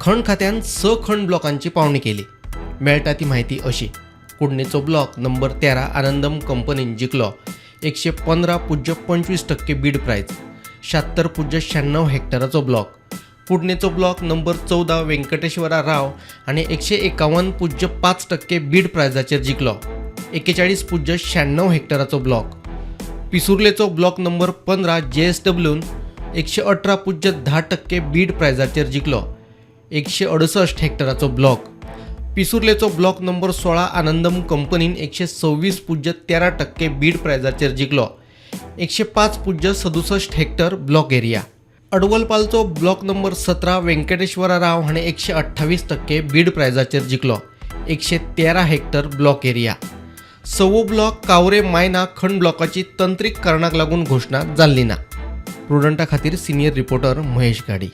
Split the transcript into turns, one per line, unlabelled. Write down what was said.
खण खात्यान स खण ब्लॉकांची पावणी केली. मेळटा ती म्हायती अशी: कुडणेचो ब्लॉक नंबर 13 आनंदम कंपनीन जिखलो, 115.25% बीड प्रायज, 76.96 हेक्टराचो ब्लॉक. कुडणेचो ब्लॉक नंबर 14 व्यंकटेश्वरा राव आनी 151.5% बीड प्रायजाचेर जिखलो, 41.96 हेक्टराचो ब्लॉक. पिसुर्लेचो ब्लॉक नंबर 15 जे एस डब्ल्यून 118.10% बीड प्रायजाचेर जिखलो, 168 हेक्टराचो ब्लॉक. पिसुर्लेचो ब्लॉक नंबर 16 आनंदम कंपनीन 126.13% बीड प्रायजाचेर जिखलो, 105.67 हेक्टर ब्लॉक एरिया. अडवलपालचो ब्लॉक नंबर 17 व्यंकटेश्वरा राव हाणें 128% बीड प्रायजाचेर जिखलो, 113 हेक्टर ब्लॉक एरिया. सवो ब्लॉक कावरे मायना खण ब्लॉकाची तंत्रीक कारणाक लागून घोशणा जाल्ली ना. प्रुडंटा खातीर सिनियर रिपोर्टर महेश घाडी.